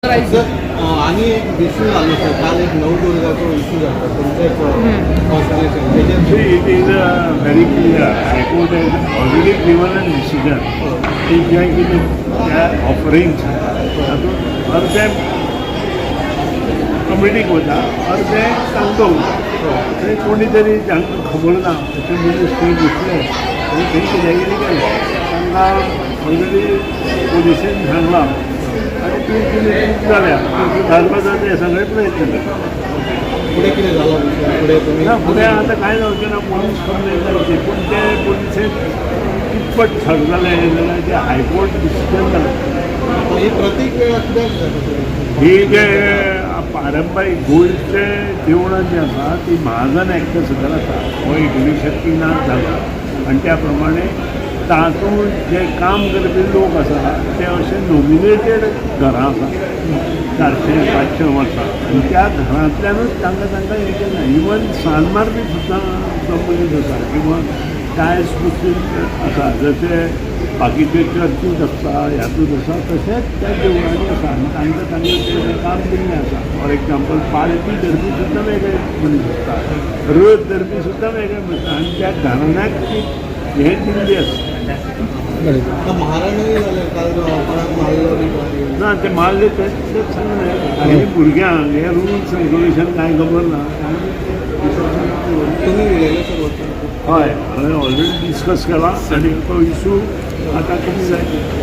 Sir, आणि एक issue जालो सर, काल एक नवदुर्गाचो इश्यू जालो तुमचे कॉन्स्टिट्युशन तेजेर. See, it is very clear. High Court has already given a decision. की जे कितें त्या ऑफरिंग्स तातूंत अर्दे कमिटीक वता, अर्दे तांकां वता. थंय कोणी तरी जांकां खबर ना अशे मनीस थंय घुसले आनी थंय कितें कितें केलें. तांकां ऑलरेडी पोलिसेन सांगलां आनी ती कितें जाल्या सुदारपाचो ते सगळे प्रयत्न करता. फुडें कितें जालो फुडें तुमी? ना, फुडें आतां कांय जावचें ना. पोलीस कंप्लेन जावची, पूण ते पोलिसेन कितपत खर जालें जाल्यार ते हायकोर्ट डिसिजन जालें. ही प्रतीक वेळा कित्याक जाता सर? ही जे पारंपारीक गोंयचे देवळां जीं आसा ती महाजन एक्ट सकयल आसा. हो 1903 नाच जाला आनी त्या प्रमाणे तातूंत जे काम करपी लोक आसा ते अशे नॉमिनेटेड घरां आसा 400-500 वर्सां आनी त्या घरांतल्यानूच तांकां तांकां हें केलें. इवन सान मारपी सुद्दां तो मनीस आसा किंवा टायल्स पुसून आसा, जशे बाकीचे चर्चीत आसता, ह्यातूंत आसा, तशेंच त्या देवळांनी आसा आनी तांकां तांकां तें काम दिल्लें आसा. फॉर एग्जाम्पल, पालटी धरपी सुद्दां वेगळे मनीस आसता, रथ धरपी सुद्दां वेगळे मनीस आसता आनी त्या घराण्याक ती हें दिल्ली आसता. महाराणूय जालें काल, कोणाक मारलो बी कोणाक? ना, ते मारले तेच तेच सांगलें. आनी भुरग्यांक हे रुल्स रेगुलेशन कांय खबर ना. तुमी उलयले सर वचून? हय, हांवें ऑलरेडी डिस्कस केला आनी तो इशू आतां कमी जायत.